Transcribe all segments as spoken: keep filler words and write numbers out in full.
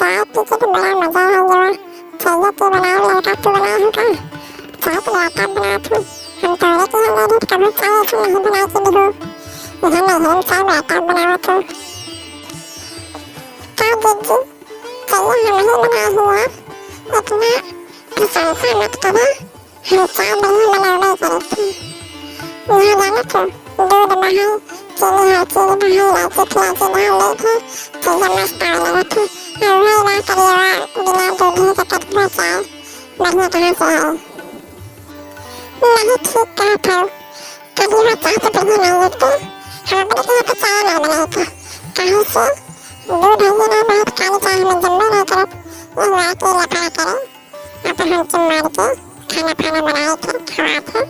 चाय पी के तो बड़ा मजा आ गया। चलिए, तू बनाओ, लड़का, तू बनाए हो का? चाय तो लड़का बनाए थे। हम तोरे के यहाँ गए थे, कभी चाय ऐसे नहीं बनाए के दिहो। यहाँ नहीं है, चाय लड़का बनाओ तो। का दीदी, चलिए, हम ही बनाए हुआ। इतना प्रशंसा मत करो। हम चाय बढ़िया बनावे करत ही। यहाँ जाना तो दूध बहाई, चीनी है, चीनी बहाई, इलायची फिलायची डाल देत है, तो जब मस्त आवे लगत है। और वही बात करिए, बिना दूध के कटुआ चाय बढ़िया कहाँ से आई? नहीं, ठीक कहत हो, कटुआ चाय तो बढ़िया नहीं लगती। हम अपने के यहाँ तो चाय नहीं बनाई थी, कहीं से दूध है ये नहीं, बहुत काली चाय हमें जमबे नहीं करत, ये लाके लफड़ा करे। अब हम चुन मार के खाना फाना बनाए थे, खवाए थे।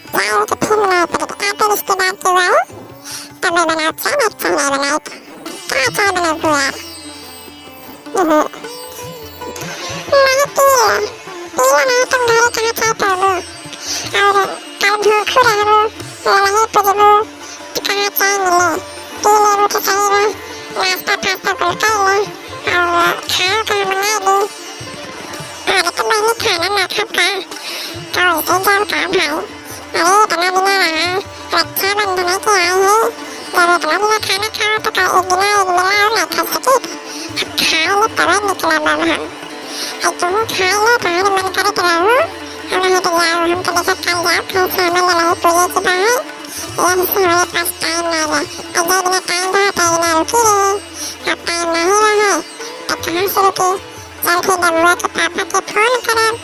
चाय तो फिर बनाए थे, आते रिश्तेदार के आए, तब मैं बनाओ चाय, मैं चाय नहीं बनाए थे। क्या चाय बनाओ तू यार? हम्म। नहीं पी ले, पी ले नहीं, तुम घरे कहाँ चाय पाबो? और कल भूखू रहबो, वो नहीं पूजबो, तो कहाँ चाय मिले? पी लेबो तो सही रहे, नाश्ता फास्ता कुल कर ले, और खाओ कहाँ बनाए दे। अरे तो बहनी खाना ना खाब का? तो ऐसे जाओ का भाई? अरे इतना दिन रहा, रक्षाबंधन के आए हैं, जब इतना दिन खाना खाओ तो का एक दिन, एक दिन और नहीं खा सके? अब खा ले तब निकला बाबा हम। अब तुम खा लो, तुम्हारे मन करे तो रहो, हम नहीं तो जाओ, हम तो देखा कल जाओ, कल से हमें लड़ाई पूजे के बाहर, ये हमसे हमारे पास टाइम नहीं है, और जब इतना टाइम रहा तो इतना रुकी रहे, अब टाइम नहीं रहा, तो कहाँ से रुकी? चल फिर बबुआ के पापा के फोन करब।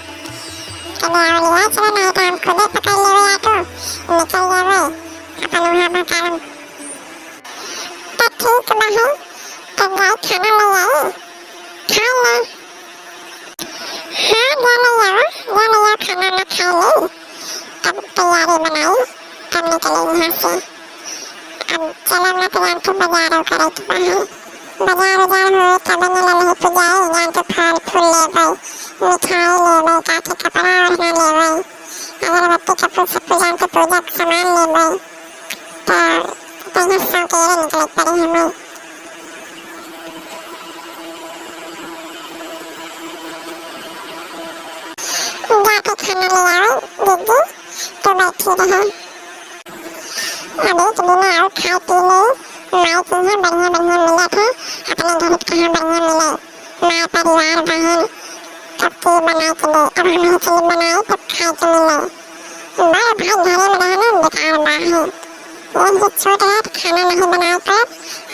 चलो आओ, ले आओ, चलो, नहीं तो हम खुदे पकड़ लेबे ऑटो, निकल जाबे, अपन वहाँ बताबे। तो ठीक बा है, तो जाओ खाना ले आई, खा ले। हाँ, जा ले आओ, जा ले आओ, खाना ना खा ले, तब तैयारी बनाई, तब निकले यहाँ से। अब चलो ना तो जान तो बाजारो करे के बा है। बाजार उजार होए तब न ललही पूजाई, जान तो फल फूल लेबै, मिठाई लेबै, काके कपड़ा ओढ़ना लेबै, अगरबत्ती कपूर सब जान तो पूजा के सामान लेबै। तो तैयार सौकेरे निकले के पड़ी हमें। जाके खाना ले आओ दीदी, तो बैठी रहो। अब एक दिन और खाए पी ले, माई के यहाँ बढ़िया बढ़िया मिलत है, अपने घर के कहाँ बढ़िया मिले। माई परिवार बहन सबके बनाए के ले, अब हम ही के लिए बनाए तब खाए के मिले। बड़ भाई घरे में रहना बेकार बा है। एक जे छोट है तो खाना नहीं बनाए पाए,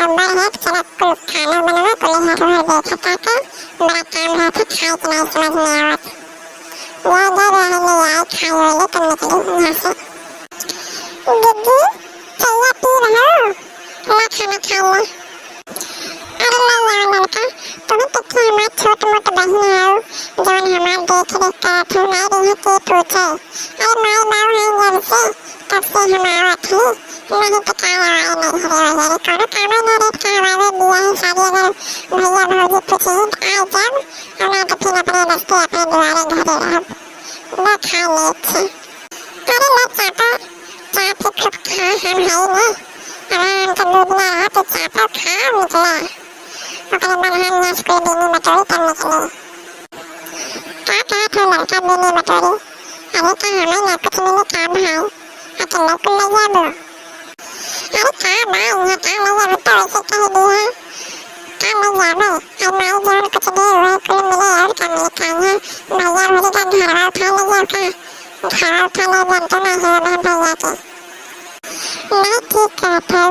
और बड़ है तो चला कुल खाना बनवा, कुल इधर उधर देखे ताके, बड़ा काम है तो खाए के नहीं समझ में आवत। ले, ले, ले, ले, ले, खाए वाले तो निकली यहाँ से। दीदी, चला पी रहो, ना खाना खा ले। अरे ले आओ लड़का, तुम तो क्या हमार छोट मोट बहिन हो, जौन हमार देख रेख करत हो, नहीं रही के पूछे। अरे माई बाबू हैं जब से, तब से हम आवत ही, नहीं तो का आए नहीं हरे वगैरह, कोनो कामे नहीं रहत का हमारे बियाह शादी अगर भैया भौजी पूछे तो आ जाब, और ना तो फिर अपने बस्ती अपने दुआरे घरे रहब। ले खा ले छी। अरे ले चापा, चाप के खूब खा, हम हई ना। आराम से दू दिना रह, तू चापा खा, निकला। ओकरे बाद हम यहाँ से कोई बीनी बटोरी तब निकले। का कहत हो लड़का बीनी बटोरी? अरे का हमें ना कुछ मिले काम है, अकेले कुल ले जाबो। अरे का बा, यहाँ का ले जाबो तो ऐसे कह दिया। का ले जाबो? अब माई जौन कुछ दे, वही कुल मिले, और का मिले, का यहाँ भैया भौजी का घरवा उठा ले जाओ का? घरवा उठा ले, जानते ना हो बहन भैया के। नहीं ठीक कहत हो,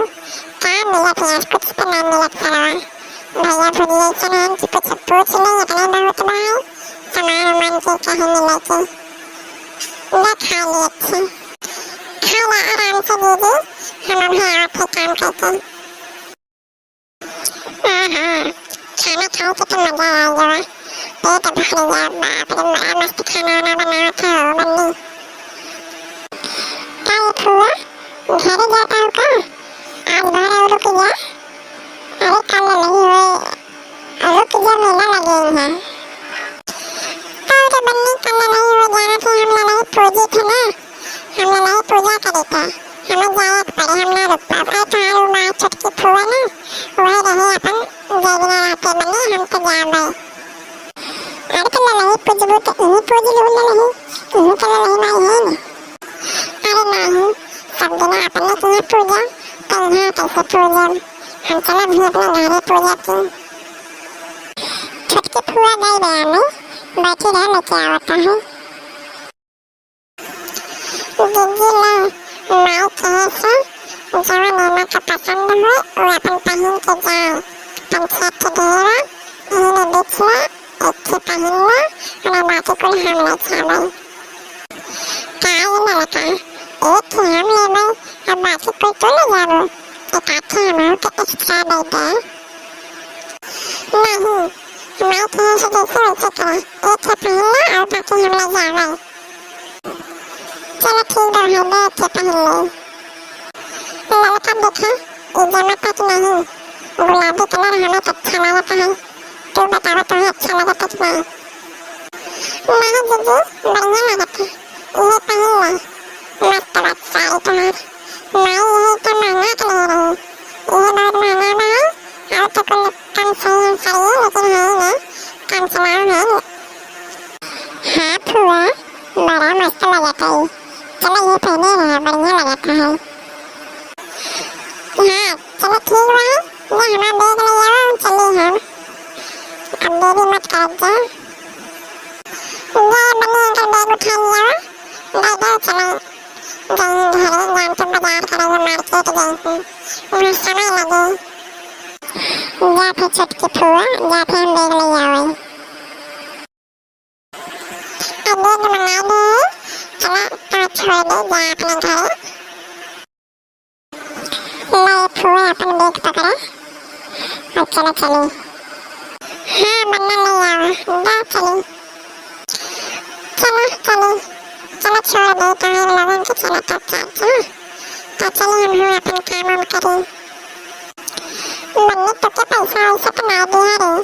का मिलत यहाँ, कुछ तो ना मिलत सरवा। भैया भौजी ऐसे हैं कि कुछ पूछ ले, इतना बहुत बा है, सामान उमान के कहीं मिले के। ले खा ले अच्छी। खा ले आराम से दीदी, हम अभी आवत है काम करके। हाँ, हाँ, खाना खाए के तो मजा आ गया, पेट भर गया, बाप रे, बड़ा मस्त खाना वाना बनावत हो बन्नी। का ये फुआ, घरे जाता हो का? आज भर और रुक जा। अरे कल नहीं हुए, रुक जा, मेला लगे हैं। तो रे बन्नी, कल नहीं हुए, जाना थे हम ललही पूजी थे ना। हम नहीं पूजा करे का, हमें जाए के पड़े, हम ना रुक पाब। अरे तोहार उ माँ छोटकी फुआ ना, वही रहे अपन जय बिना रहते बने, हम तो जाबे। पूजबू तो इही पूज लू ले नहीं, इही तो ले नहीं माई है ने। अरे नहीं, सब दिन अपने के यहाँ पूजा, तो यहाँ कैसे पूजब? हम चलब ही अपने घरे पूजा की। छोटकी फुआ गई बयाने, बैठी रह, लेके आवता है। दीदी लो, माई कहे से जवन एमा के पसंद होए, उ अपन पहिन के जाए। पंचायत के ढेर, एहने बीच में एक ठे पहिन लो, हमार बाकी कुल हम ले जाबे। का ये ललका, एक ठे हम लेबे, अब बाकी कुल तू ले जाबू? एक आध ठे हमहू के extra दे दे। नहीं, माई कहे से जैसे वैसे करा, एक ठे पहिन लो और बाकी हम ले जाबे। चलो ठीक बा भाई, ले के पहिन ले। ललका देखा, ई जमता कि नहीं? गुलाबी colour हमें तो अच्छा लागत है। तू बतावा, तुम्हें अच्छा लागत है कि नहीं? नहीं दीदी, बढ़िया लागत है, इहे पहिन ले। मस्त बा साड़ी तुम्हार। माई, इहे तो महंगा के लिए रही, इहे बहुत महंगा बा, और तो कुल कम सही है साड़ी, लेकिन है ही ना, कम से कम है। हाँ फुआ, बड़ा मस्त लगत है। चलो ये पहने रहे, बढ़िया लगत है। हाँ, चलो ठीक बा, ये हमार bag ले आओ, हम चली हम। अब देरी मत करब जा। ये बनी अंकल bag उठा लिया, ले जाओ, चलो। गई घरे, जान तो बाजार करे, market गई थी, वहाँ समय लगे। जा फिर छोटकी फुआ, जा फिर हम bag ले आवे। अब bag मंगा ली, चला, तो छोड़ दे, जा अपने घरे। ले फुआ अपन bag पकड़ा और चला चली। हाँ, बन्ना ले आवा, जा चली। चला चली, चला छोड़ दे, कहाँ लोगन के चला तब चाचा। तो चली हम हूँ अपन काम वाम करी। बन्नी तो के पैसा वैसा तो ना दिया रे।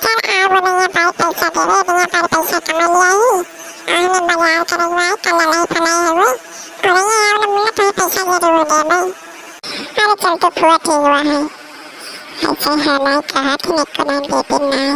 चल, आओ बनैया पाई पैसा देवे, बनैया पाई पैसा कमा लिया ही। आहने बाजार करे हुआ है, कल नहीं फनाई हुए। अरे आओ ना, मुन्ना, तुम्हें पैसा जरूर देवे। अरे चल तो फुआ ठीक हुआ है। ऐसे है नहीं कहा कि निको नहीं देते नहीं।